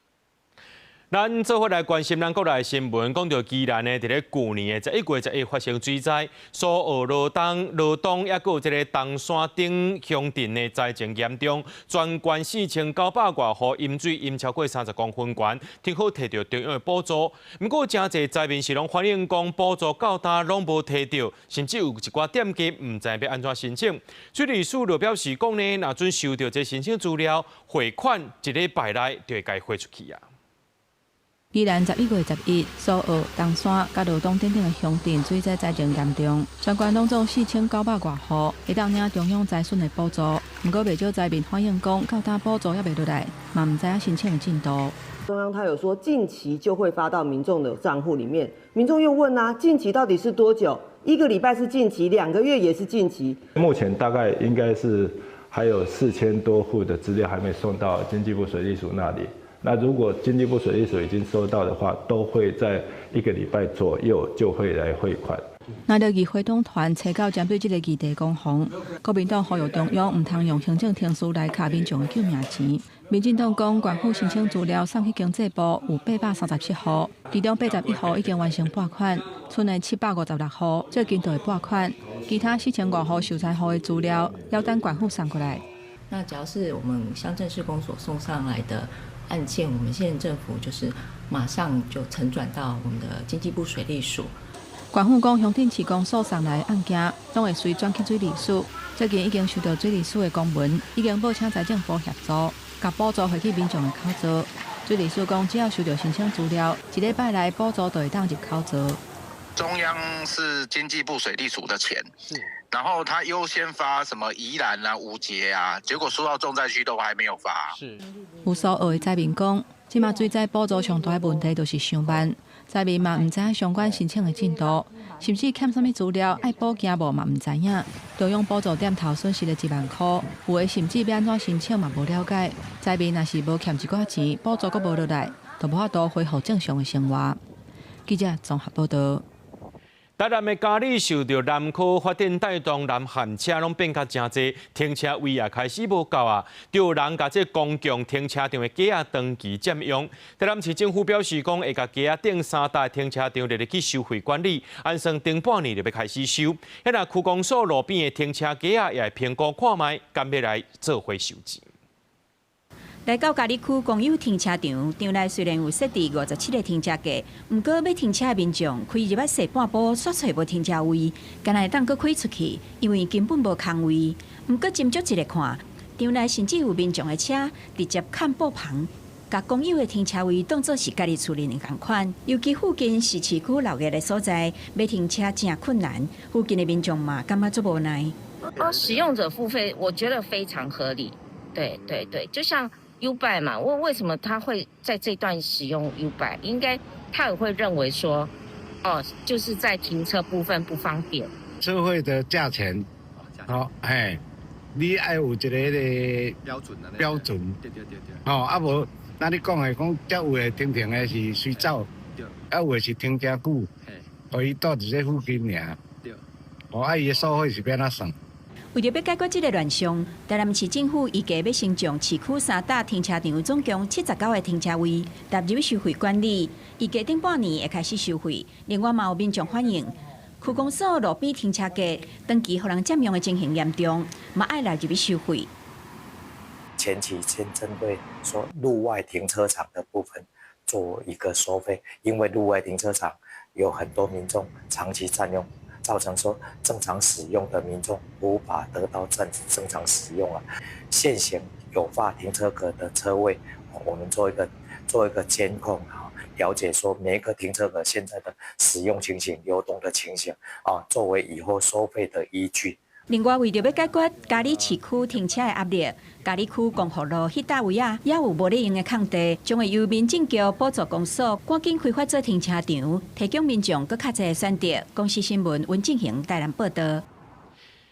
咱做伙來關心咱國內新聞，講著宜蘭呢，佇咧舊年的11月11發生水災，蘇澳、羅東、羅東，抑閣有這个冬山頂鄉鎮的災情嚴重，全縣4900外戶淹水淹超過30公分懸，挺好提著中央的補助。毋過，誠濟災民是攏反映講補助到今攏無提著，甚至有一寡店家毋知欲按怎申請。水利署就表示講呢，若準收著這申請資料，匯款一禮拜內就會共匯出去啊。宜蘭11月11，蘇澳、冬山佮羅東等等的鄉鎮水災災情嚴重，全縣攏總4900外戶會當領中央災損的補助。毋過，袂少災民反映講，到今補助猶未落來，嘛毋知影申請的進度。中央他有說近期就會發到民眾的賬戶裡面，民眾又問啊，近期到底是多久？一個禮拜是近期，2個月也是近期。目前大概應該是還有4000多戶的資料還沒送到經濟部水利署那裡。那如果經濟部水利署已經收到的話，都會在一個禮拜左右就會來匯款。那著議會黨團揣九針對這個議題攻防，國民黨呼籲中央毋通用行政程序來卡民眾的救命錢。民進黨講，縣府申請資料送去經濟部有837戶，其中81戶已經完成撥款，賰的756戶最近就會撥款，其他4000外戶受災戶的資料猶等縣府送過來。那只要是我們鄉鎮市公所送上來的案件，我們縣政府就是馬上就呈轉到我們的經濟部水利署。縣府講，鄉鎮市公所送來的案件，攏會隨轉去水利署。最近已經收到水利署的公文，已經報請財政部協助，共補助匯去民眾的口座。水利署講，只要收到申請資料，一禮拜內補助就會當入口座。中央是經濟部水利署的錢，是，然後他優先發什麼宜蘭啊、五結啊，結果輸到重災區都還沒有發。是。有蘇澳的災民講，這馬水災補助上大的問題就是傷慢，災民嘛毋知影相關申請的進度，甚至欠啥物資料愛補件無嘛毋知影。中央補助點頭損失了1萬箍，有的甚至欲按怎申請嘛無了解。災民若是無欠一寡錢，補助閣無落來，就無法度恢復正常的生活。記者綜合報道。台南的佳里受著南科發展帶動，南漢車攏變較誠濟，停車位也開始無夠啊！就有人共這公共停車場的街仔長期佔用。台南市政府表示講，會共街仔頂三搭停車場列入去收費管理，按算頂半年就欲開始收。彼若區公所路邊的停車格仔也會評估看覓，敢欲來做伙收錢。來到佳里區公有停車場，場內雖然有設置57個停車格，毋過欲停車的民眾開入來踅半步，煞揣無停車位，干焦會當閣開出去，因為根本無空位。毋過斟酌一下看，場內甚至有民眾的車直接崁布棚，共公有的停車位當做是家己厝裡的仝款。尤其附近是市區鬧熱的所在，欲停車誠困難，附近的民眾嘛感覺足無奈。哦，使用者付費，我覺得非常合理。對對對，就像 YouBike 嘛，為什麼他會在這段使用 YouBike？應該他也會認為說，哦，就是在停車部分不方便。車費的價錢，哦，嘿，你愛有一個彼個標準啊，標準，對對對對。哦，啊無，咱你講的講，這有的停停的是隨走，對，啊有的是停誠久，予伊蹛佇這附近爾，對，哦，啊伊的收費是欲按怎算？為著欲解決這个亂象，台南市政府預計欲先將市區三搭停車場總共79個停車位納入收費管理，預計頂半年會開始收費。另外嘛有民眾反映，區公所路邊停車格長期予人佔用的情形嚴重，嘛愛納入去收費。前期先針對說路外停車場的部分做一個收費，因為路外停車場有很多民眾長期佔用。造成說正常使用的民眾無法得到正常使用啊。現行有發停車格的車位，我們做一個監控啊，了解說每一個停車格現在的使用情形、流動的情形啊，作為以後收費的依據。另外，為著欲解決佳里市區停車的壓力，佳里區光復路彼搭位仔，猶有無咧用的空地，將會由民政局補助公所趕緊開發做停車場，提供民眾閣較濟選擇。公視新聞溫進行台南報導。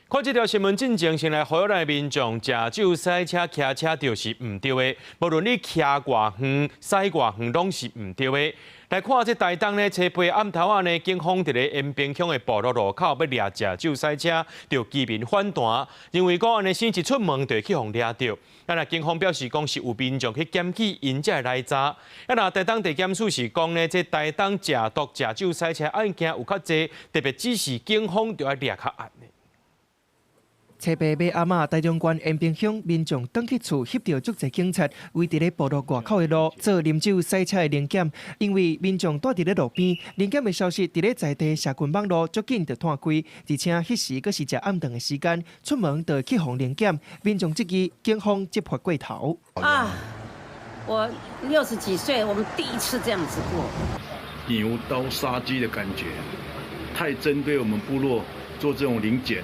看這條新聞進前，先來呼籲咱的民眾，食酒駛車、騎車就是毋對的。無論你騎偌遠、駛偌遠，攏是毋對的。來看這台東呢，初八暗頭仔呢，警方佇咧延平鄉的部落路口欲掠食酒駛車，著居民反彈，認為講按呢先一出門就會去予掠著。啊，若警方表示講是有民眾去檢舉，𪜶才會來查。啊，若台東地檢署是講呢，這台東食毒食酒駛車案件有較濟，特別指示警方著愛掠較嚴的。初八尾暗仔，台中縣延平鄉民眾轉去厝，翕著足濟警察圍佇咧部落外口的路做啉酒駛車的臨檢。因為民眾蹛佇咧路邊，臨檢的消息佇咧在地社群網路足緊就湠開，而且彼時閣是食暗頓的時間，出門就會去予臨檢。民眾質疑警方執法過頭。啊，我60幾歲，我們第一次這樣子過。牛刀殺雞的感覺，太針對我們部落做這種臨檢。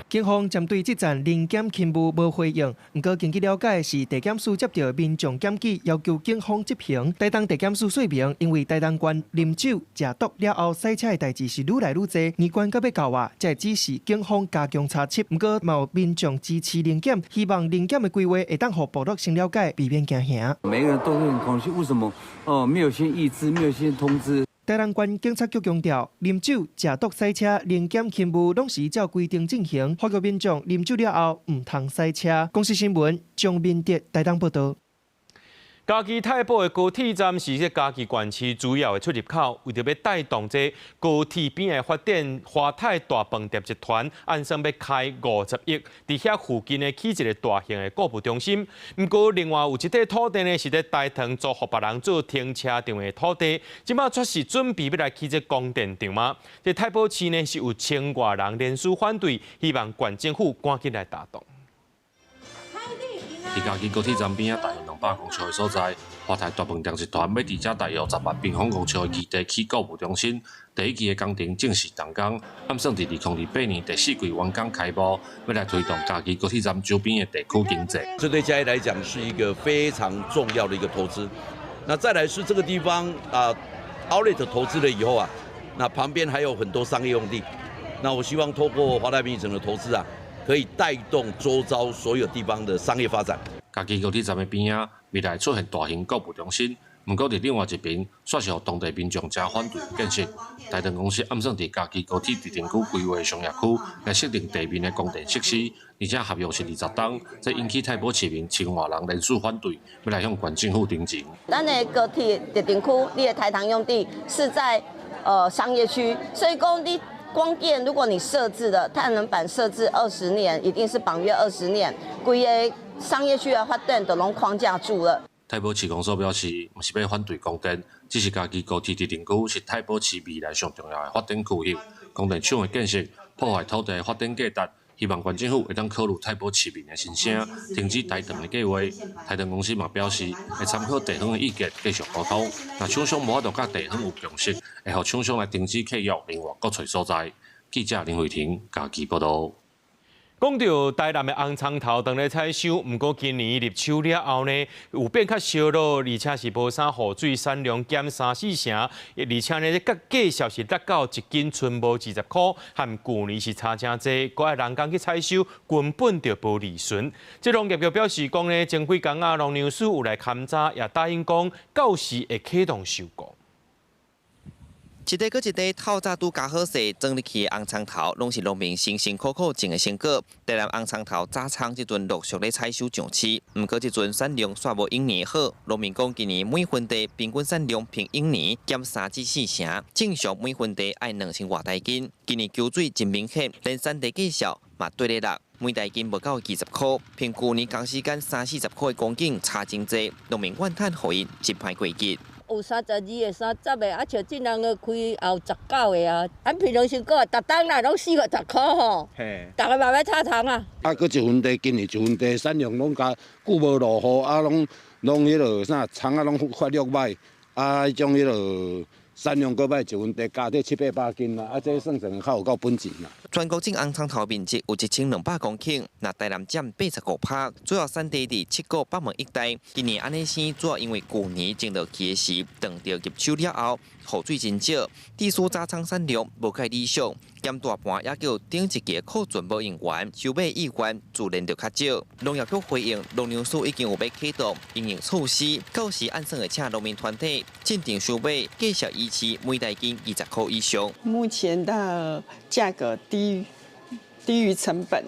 警方針對這站臨檢勤務無回應，毋過根據了解是地檢署接著民眾檢舉，要求警方執行。台東地檢署說明，因為台東縣啉酒、食毒了後駛車的代誌是愈來愈濟，年關閣欲到啊，才會指示警方加強查緝。毋過嘛有民眾支持臨檢，希望臨檢的規劃會當予部落先了解，避免驚嚇。每個人都會很恐懼，為什麼？哦，沒有先預知，沒有先通知。台南縣警察局強調，啉酒、食毒、駛車、臨檢勤務攏是依照規定進行，呼籲民眾啉酒了後毋通駛車。公視新聞張明哲台東報導。嘉義太保的高鐵站是這嘉義縣市主要的出入口，為著欲帶動這高鐵邊的發展，華泰大飯店集團按算欲開50億，佇遐附近呢起一个大型的購物中心。毋過另外有一塊土地呢，是佇大唐租予別人做停車場的土地，這擺卻是準備欲來起這光電場嗎？這太保市呢是有千外人聯署反對，希望縣政府趕緊來動作。佇嘉義高鐵站邊仔大約200公尺的所在，華泰大飯店集團欲佇遮大約10萬平方公尺的基地起購物中心，第一期的工程正式動工，按算佇2028年第四季完工開幕，欲來推動嘉義高鐵站周邊的地區經濟。這對嘉義來講是一個非常重要的一個投資。那再來是這個地方啊，Outlet 投資了以後啊，那旁邊還有很多商業用地。那我希望透過華泰名城的投資啊，可以帶動周遭所有地方的商業發展。嘉義高鐵站的邊仔，未來出現大型購物中心，毋過佇另外一邊，煞是予當地民眾誠反對建設。台糖公司按算佇嘉義高鐵特定區規劃商業區，來設定地面的光電設施，而且合約是20冬，這引起太保市民千外人聯署反對，欲來向縣政府陳情。咱的高鐵特定區，你的台糖用地是在商業區，所以講你光電，如果你設置的太陽能板設置20年，一定是綁約20年，規个商業區的發展都攏框架住了。太保市公所表示，毋是欲反對光電，只是嘉義高鐵特定區是太保市未來上重要的發展區域，光電廠的建設破壞土地發展價值，希望縣政府會當考慮太保市民的心聲，停止台糖的計劃。台糖公司嘛表示，會參考地方的意見，繼續溝通。若廠商無法度佮地方有共識，會予廠商來停止契約，另外閣揣所在。記者林慧婷嘉義報導。講著台南的紅蔥頭當咧採收，毋過今年入秋了後呢，有變較燒咯，而且是無啥雨水，產量減三四成，而且呢，這價數是達到一斤賰無20箍，和舊年是差誠濟，閣愛人工去採收，根本就無利潤。這農業局表示講呢，前幾工啊，農糧署有來勘查，也答應講到時會啟動收購。一塊閣一塊透早拄加好勢，裝入去的紅蔥頭，攏是農民辛辛苦苦種的成果。台南紅蔥頭早倉這陣陸續咧採收上市，毋過這陣產量煞無往年好。農民講，今年每分地平均產量比往年減3至4成，正常每分地愛2000外台斤。今年缺水真明顯，連產地價數嘛綴咧落，每台斤無夠20箍，比舊年仝時間三四十箍的光景差真濟。農民怨嘆，予𪜶真歹過日。有32个、30个，啊，像這人個開也有19个啊。按平常時講，逐冬啦攏四五十箍吼。逐个嘛欲插田啊。啊，閣一分地，今年一分地產量攏較久無落雨，啊，攏攏彼落啥蔥仔攏發育䆀，啊，彼種彼落產量閣䆀，一分地加佇七八百斤啦，啊，這算算較有夠本錢啦。全國種紅蔥頭面積有1200公頃，若台南佔85%，主要產地佇七股北門一帶。今年按呢生，主要因為舊年種落去的時，當著入秋了後，雨水真少，致使早倉產量無蓋理想，減大半也叫頂一期庫存無用完，收買意願自然就較少。農業局回應，農糧署已經有欲啟動因應措施，到時按算會請農民團體進場收買，價數維持每台斤20箍以上。目前的價格低於成本，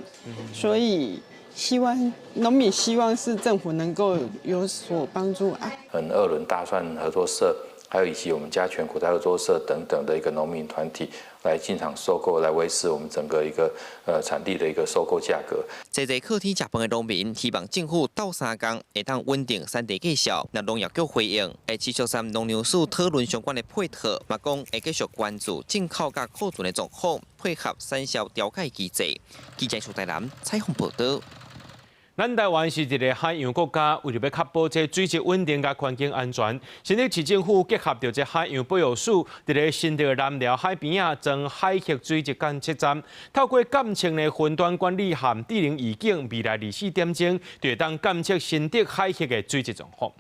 所以希望農民希望是政府能夠有所幫助啊。很二輪大蒜合作社，還有以及我們嘉泉苦菜合作社等等的一個農民團體來進場收購，來維持我們整個一個產地的一個收購價格。濟濟靠天食飯的農民希望政府鬥相共會當穩定產地價數。若農業局回應會持續和農糧署討論相關的配套，嘛講會繼續關注進口佮庫存的狀況，配合產銷調解機制。記者蘇台南採訪報導。咱台灣是一个海洋國家，為著欲確保這水質穩定佮環境安全，新竹市政府結合著這海洋保育署，佇咧新竹南寮海邊仔裝海域水質監測站，透過監測的雲端管理和智能預警，未來24點鐘就會當監測新竹海域的水質狀況。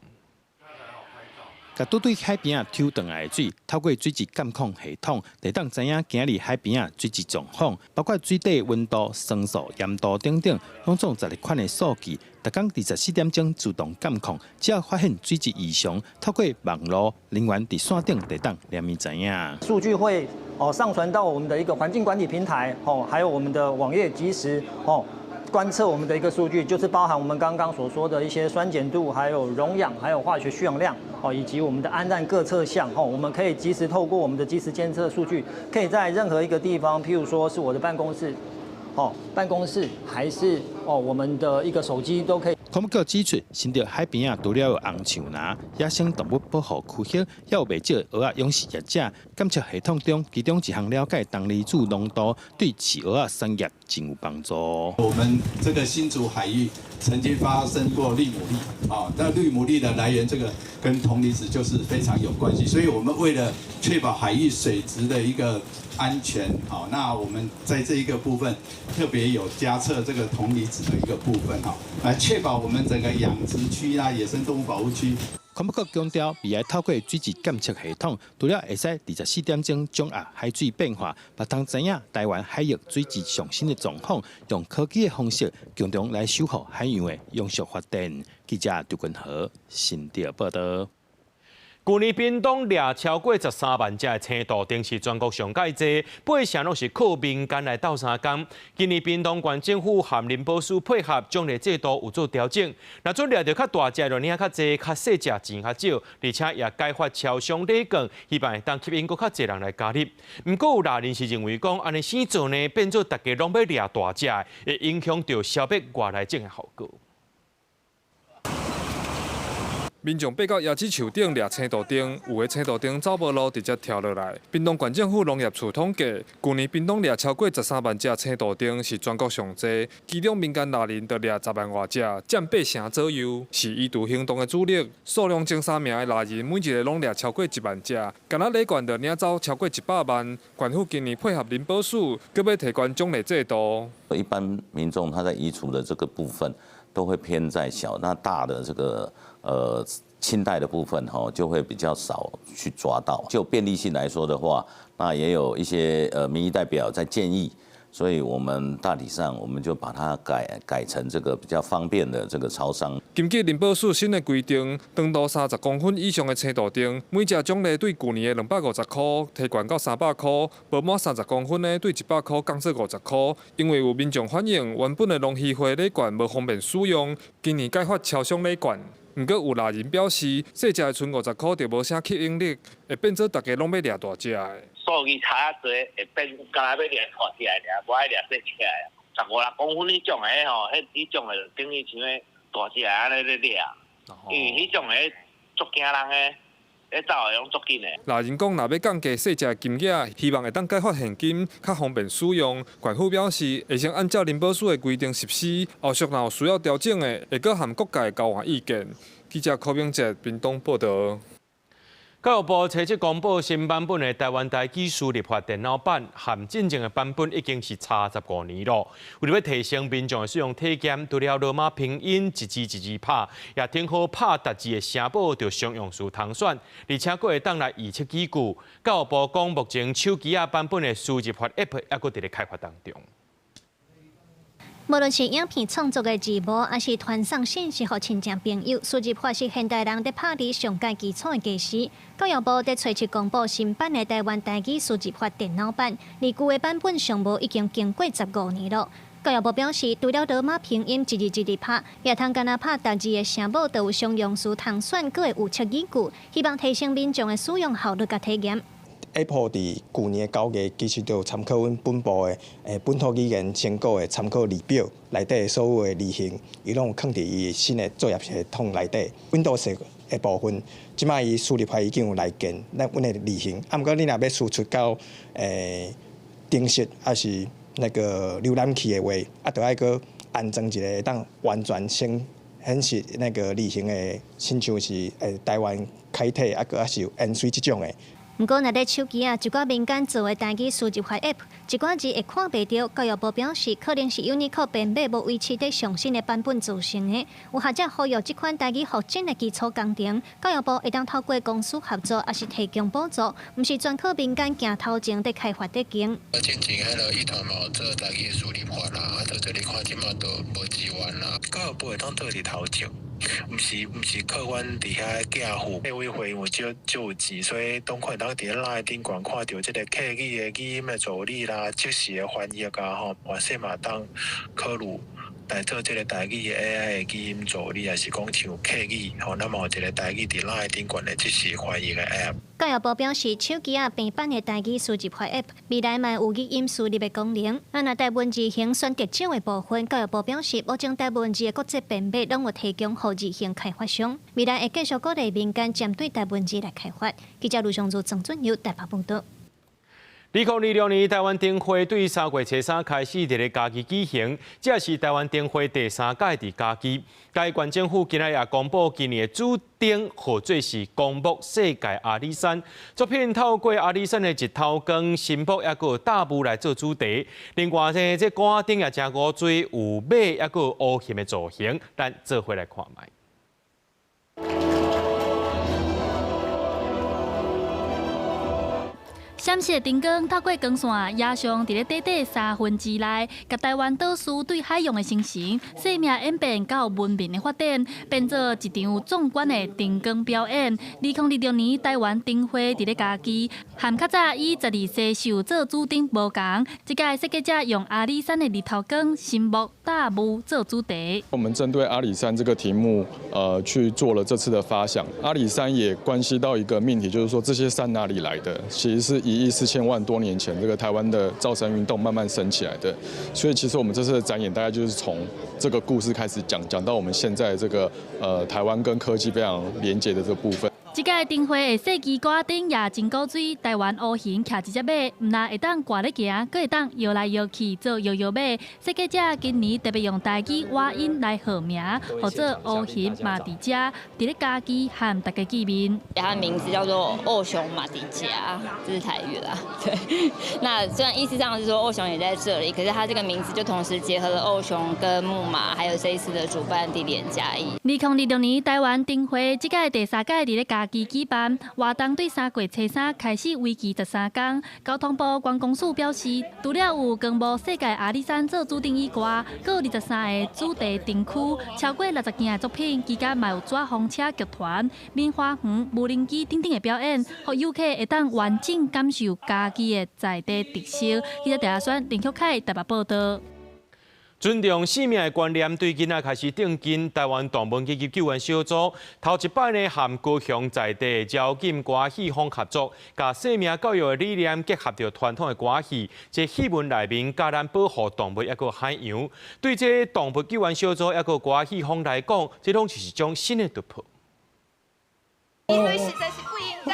共拄對海邊仔抽轉來的水，透過水質監控系統，就會當知影今日海邊仔水質狀況，包括水底溫度、酸素、鹽度等等，攏總12款的數據，逐工24點鐘自動監控，只要發現水質異常，透過網路人員佇線頂就會當連面知影。數據會哦上傳到我們的一個環境管理平台，哦，還有我們的網頁，即時哦。觀測我們的一個數據，就是包含我們剛剛所說的一些酸鹼度、還有溶氧、還有化學需氧量，哦，以及我們的氨氮各測項，哦，我們可以即時透過我們的即時監測數據，可以在任何一個地方，譬如說是我的辦公室，哦，辦公室還是哦我們的一個手機都可以。環保局指出，新竹海邊仔除了有紅樹林、野生動物保護區域，也有袂少蚵仔養殖業者。監測系統中，其中一項了解銅離子濃度，對飼蚵仔產業真有幫助。我們這個新竹海域曾經發生過綠牡蠣，啊，那綠牡蠣的來源，這個跟銅離子就是非常有關係。所以我們為了確保海域水質的一個安全，好，那我們在這一個部分特別有加測這個銅離子的一個部分，哈，來確保我們整個養殖區啊、野生動物保護區。環保局強調，未來透過水質監測系統，除了會使24點鐘掌握海水變化，嘛通知影台灣海域水質上新的狀況，用科技的方式，共同來守護海洋的永續發展。記者劉君和新竹報道。舊年屏東掠超過13萬隻的青杜鵑是全國上蓋濟，八成攏是靠民間來鬥相共。今年屏東縣政府和林保署配合獎勵制度有做調整，若準掠著較大隻就領較濟，較細隻錢較少，而且也改發超商禮券，希望會當吸引閣較濟人來加入。毋過有獵人是認為講，按呢生做呢，變做大家攏欲掠大隻，會影響著消滅外來種的效果。民眾爬到椰子樹頂掠青杜鵑，有的青杜鵑走無路，直接跳落來。屏東縣政府農業處統計，舊年屏東掠超過13萬隻青杜鵑，是全國上濟。其中民間獵人就掠10萬外隻，佔8成左右，是移除行動的主力。數量前三名的獵人，每一个攏掠超過1萬隻，干焦禮券就領走超過100萬。縣府今年配合林保署，閣欲提懸獎勵制度。一般民眾他在移除的這個部分，都會偏在小，那大的這個。清代的部分哈就會比較少去抓到。就便利性來說的話，那也有一些民意代表在建議，所以我們大體上我們就把它改成這個比較方便的這個超商。根據林保署新的規定，長度30公分以上的青杜鵑，每隻獎勵對舊年的250塊提懸到300塊，無滿30公分的對100塊降做50塊。因為有民眾反映，原本的農漁會禮券無方便使用，今年改發超商禮券。毋過有獵人表示，細隻的賰50塊就無啥吸引力，會變做大家攏欲掠大隻的。數字差較濟，會變干焦欲掠大隻的爾，無愛掠細隻的。15、6公分彼種的吼，彼種的就等於像彼大隻的按呢咧掠，因為彼種的足驚人的。咧走的攏足緊的。獵人講，若欲降低細隻的金額，希望會當改發現金，較方便使用。縣府表示，會先按照林保署的規定實施，後續若有需要調整的，會閣和各界交換意見。記者柯明哲屏東報導。教育部初七公布新版本的台灣台語輸入法電腦版，和進前的版本已經是差15年了。為了欲提升民眾的使用體驗，除了羅馬拼音一字一字拍，也挺好拍逐字的聲母就常用詞通選，而且閣會當來預測語句。教育部講，目前手機仔版本的輸入法 App 猶閣佇咧開發當中。無論是影片創作的字幕，抑是傳送信息予親戚朋友，輸入法是現代人佇拍字上蓋基礎的技術。教育部佇初七公布新版的台灣台語輸入法電腦版，而舊的版本上無已經經過15年了。教育部表示，除了羅馬拼音一字一字拍，也通干焦拍逐字的聲母，就有常用詞通選，閣會預測語句，希望提升民眾的使用效率佮體驗。 Apple 佇舊年9月，其實就參考阮本部的本土語言成果的參考字表內底所有的字型，伊攏有囥佇伊新的作業系統內底。Windows 的部分，這擺伊輸入法已經有內建咱阮的字型，啊，毋過你若欲輸出到程式，抑是那個瀏覽器的話，啊，著愛閣安裝一個會當完全顯顯示那個字型的，親像是台灣楷體，啊，閣抑是鉛水這種的。毋過，若咧手機仔，一寡民間做的台語輸入法 App，一寡字會看袂著。教育部表示，可能是 Unicode 編碼無維持佇上新的版本造成的。有學者呼籲，這款台語復振的基礎工程，教育部會當透過公私合作，抑是提供補助，毋是全靠民間行頭前佇開發得經。進前彼个一團嘛有做台語輸入法啦，啊，到這裡看這馬都無支援啦。教育部會當做佇頭前。毋是靠阮佇遐寄付，客委會因為少少有錢，所以當可能當佇咧 LINE 頂懸看著這个客語的語音的助理啦，即時的翻譯啊吼，嘛說嘛當考慮來做這個台語 AI 的語音助理，抑是講像客語，吼，咱嘛有一個台語佇 LINE 頂懸的即時翻譯的 App。教育部表示，手機仔平板的台語輸入法 App 未來嘛有語音輸入的功能。啊，若台文字型選擇少的部分，教育部表示，目前台文字的國際編碼攏有提供予字型開發商，未來會繼續鼓勵民間針對台文字來開發。記者盧尚如、曾俊友台北報導。2026年台灣燈會對3月初3開始佇咧嘉義舉行，這是台灣燈會第三屆佇嘉義。嘉義縣政府今仔也公布今年的主燈號做是光目世界阿里山。作品透過阿里山的日頭光、神木抑閣大霧來做主題。另外呢，這桿仔燈也誠古錐，有馬抑閣烏熊的造型，咱做伙來看覓。閃爍燈光透過光線，野象佇咧短短3分之內，共台灣島嶼對海洋的生成、生命演變到文明的發展，變做一場壯觀的燈光表演。2026年台灣燈會佇咧嘉義，和較早以十二生肖做主燈無仝，這屆設計者用阿里山的日頭光、神木、大霧做主題。我們針對阿里山這個題目，去做了這次的發想。阿里山也關係到一個命題，就是說這些山哪裡來的？其實是1.4億多年前，這個台灣的造山運動慢慢升起來的，所以其實我們這次的展演大概就是從這個故事開始講，講到我們現在這個台灣跟科技非常連結的這個部分。這屆燈會的設計桿仔燈也真古錐，台灣烏熊騎一隻馬，毋但會當掛咧行，閣會當搖來搖去做搖搖馬。設計者今年特別用台語倚音來號名，號做烏熊嘛佇遮，佇咧嘉義和大家見面。它的名字叫做烏熊嘛佇遮，這是台語啦。對，那雖然意思上是說烏熊也在這裡，可是它這個名字就同時結合了烏熊跟木馬，還有這一次的主辦地點嘉義。2026年台灣燈會這屆第三屆佇咧嘉義舉辦活動，對3月初3開始，為期13天。交通部觀光署表示，除了有光幕世界阿里山做主燈以外，閣有23個主題燈區，超過60件的作品，期間嘛有紙風車劇團、棉花園、無人機等等的表演，予遊客會當完整感受嘉義的在地特色。記者鄭阿選、林旭凱台北報導。尊重生命的觀念，對囡仔開始定根。台灣動物緊急救援小組頭一擺呢，和高雄在地鳥錦歌戲坊合作，共生命教育的理念結合著傳統的歌戲，這戲文內面教咱保護動物抑閣海洋。對這動物救援小組抑閣歌戲坊來講，這攏是一種新的突破。因為實在是不應該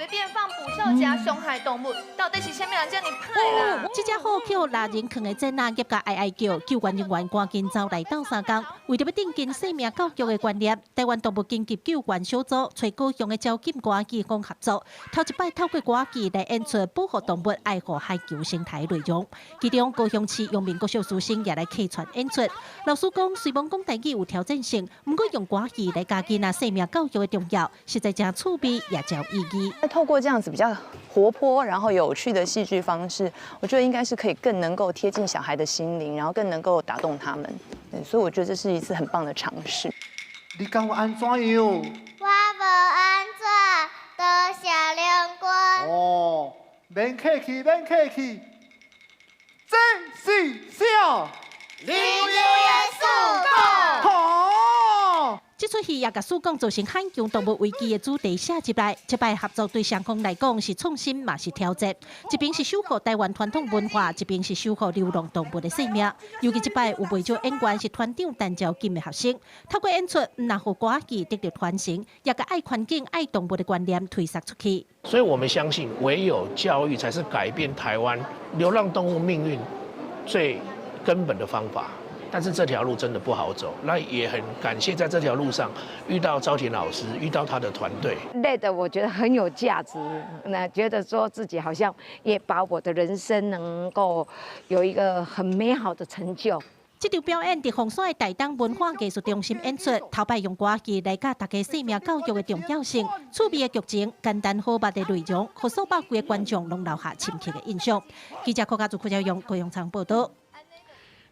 隨便放捕獸夾傷害動物，到底是啥物人遮爾歹啦？這隻虎予獵人囥的展仔，業共哀哀叫，救援人員趕緊走來鬥相共，為著欲奠根生命教育的觀念，台灣動物緊急救援小組揣高雄的鳥錦歌戲坊合作，頭一擺透過歌劇來演出保護動物、愛護海洋生態內容。其中高雄市陽明國小師生也來客串演出。老師講，雖罔講台語有挑戰性，毋過用歌戲來教囡仔生命教育的重要，實在誠趣味，也誠有意義。透過這樣子比較活潑，然後有趣的戲劇方式，我覺得應該是可以更能夠貼近小孩的心靈，然後更能夠打動他們。對，所以我覺得這是一次很棒的嘗試。你感覺按怎樣？我無按怎，多謝兩軍。哦，免客氣，免客氣。這是啥？林元素好。這齣戲也共師講造成罕見動物危機的主題寫入來，這擺合作對雙方來講是創新嘛是挑戰。一邊是守護台灣傳統文化，一邊是守護流浪動物的生命。尤其這擺有袂少演員是團長陳昭錦的學生，透過演出，毋但予歌戲得著傳承，也共愛環境、愛動物的觀念推捒出去。所以我們相信，唯有教育才是改變台灣流浪動物命運最根本的方法。但是這條路真的不好走，那也很感謝在這條路上遇到昭婷老師，遇到他的團隊。累的我覺得很有價值，那覺得說自己好像也把我的人生能夠有一個很美好的成就。這場表演佇鳳山的台東文化藝術中心演出，頭擺用歌戲來教大家生命教育的重要性，趣味的劇情、簡單好捌的內容，予數百幾个觀眾攏留下深刻的印象。記者郭家祖、郭家勇、高永昌報導。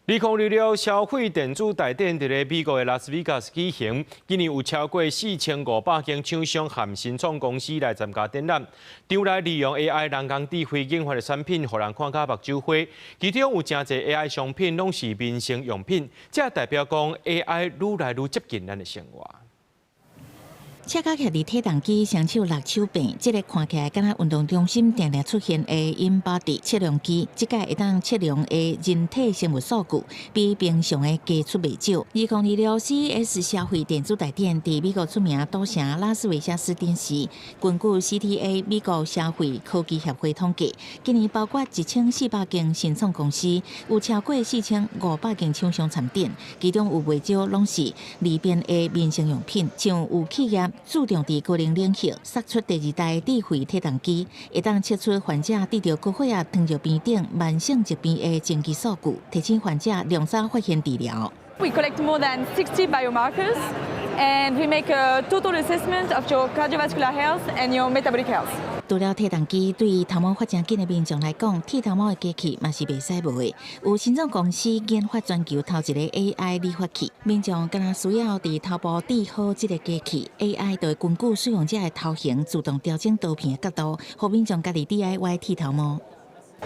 2026消費電子大展佇咧美國的拉斯維加斯舉行，今年有超過4500間廠商和新創公司來參加展覽。場內利用 AI 人工智慧研發的產品，予人看甲目睭花。其中有誠濟 AI 商品攏是民生用品，這代表講 AI 愈來愈接近咱的生活。車架徛佇體重機，雙手搦手臂，這个看起來敢若運動中心定定出現的 InBody 測量機，這擺會當測量的人體生物數據，比平常的加出袂少。2026 CES 消費電子大展佇美國出名賭城拉斯維加斯展示。根據 CTA 美國消費科技協會統計，今年包括1400間新創公司，有超過4500間廠商參展，其中有袂少攏是利便的民生用品，像有企業注重佇個人領域，釋出第二代智慧體重機，會當測出患者得著高血壓、糖尿病等慢性疾病的前期數據，提醒患者量早發現治療。 We collect more than 60 biomarkers and we make a total assessment of your cardiovascular health and your metabolic health. 除了體重機，對頭毛發誠緊的民眾來講，剃頭毛的機器嘛是袂使無的。有新創公司研發全球頭一個 AI 理髮器，民眾敢若需要佇頭部置好這个機器，AI 就會根據使用者的頭型自動調整刀片的角度，予民眾家己 DIY 剃頭毛。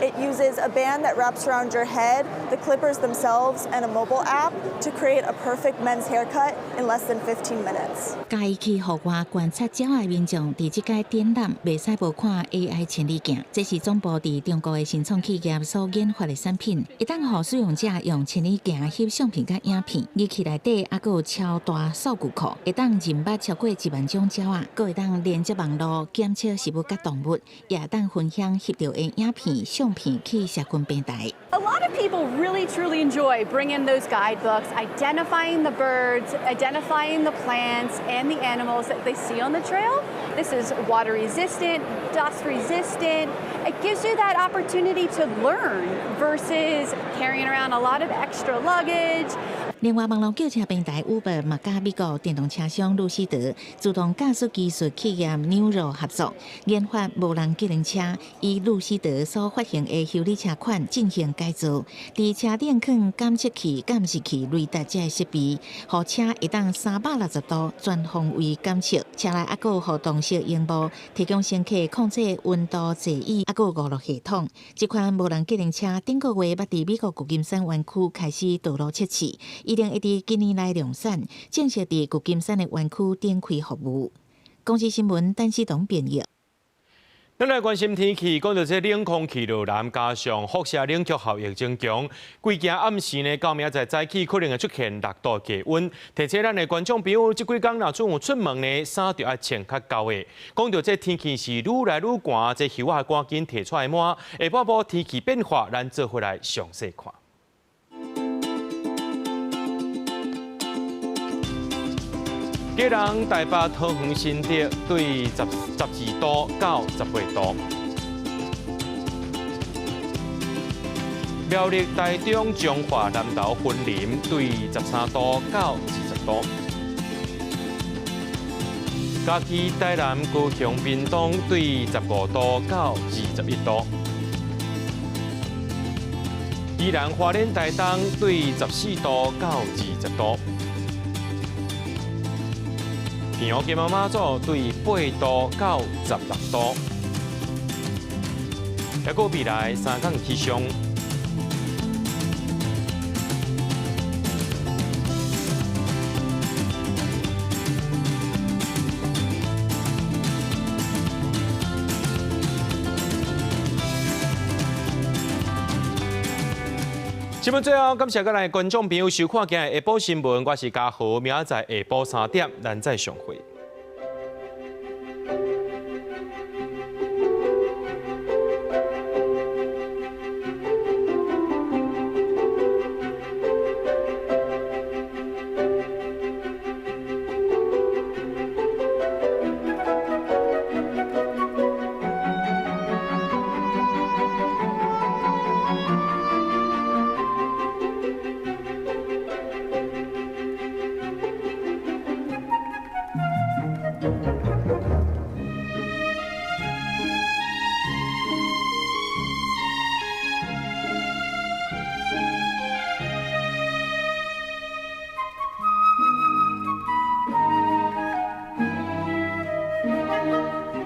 It uses a band that wraps around your head, the clippers themselves, and a mobile app to create a perfect men's haircut in less than 15 minutes. 佮意去戶外觀察鳥仔的民眾，佇這屆展覽袂使無看 AI 千里鏡，這是總部佇中國的新創企業所研發的產品，會當予使用者用千里鏡翕相片佮影片，儀器內底猶閣有超大數據庫，會當認捌超過1萬種鳥仔，閣會當連接網路檢測食物佮動物，也會當分享翕著的影片、相片去社群平台。 A lot of people really truly enjoy bringing those guidebooks, identifying the birds, identifying the plants and the animals that they see on the trail. This is water resistant, dust resistant. It gives you that opportunity to learn versus carrying around a lot of extra luggage. 另外，網路叫車平台 Uber 嘛佮美國電動車商路西德自動駕駛技術企業 Nuro 合作，研發無人計程車，以路西德所發行的修理車款進行改造，佇車頂囥監測器、監視器、雷達這設備，予車會當360度全方位監測。車內猶閣有互動式螢幕，提供乘客控制溫度、座椅，猶閣有娛樂系統。這款無人計程車頂個月捌佇美國舊金山園區開始道路測試。一定會佇今年內量產，正式佇舊金山的園區展開服務。公視新聞陳思彤編譯。咱來關心天氣，講到這冷空氣落南，加上輻射冷卻效應增強，規件暗時呢，到明仔載早起可能會出現6度低溫。提醒咱的觀眾朋友，這幾工若準有出門呢，衫著愛穿較厚的。講到這天氣是愈來愈寒，這袖仔趕緊提出來抹。下半晡天氣變化，咱做伙來詳細看。基隆、台北、桃園、新竹對12度到18度；苗栗、台中、彰化、南投、雲林對13度到20度；嘉義、台南、高雄、屏東對15度到21度；宜蘭、花蓮、台東對14度到20度。平湖金門馬祖對8度到16度，抑閣未來三工氣象。新聞最後，感謝各位觀眾朋友收看今日下晡新聞，我是嘉豪，明仔載下晡3點，咱再相會。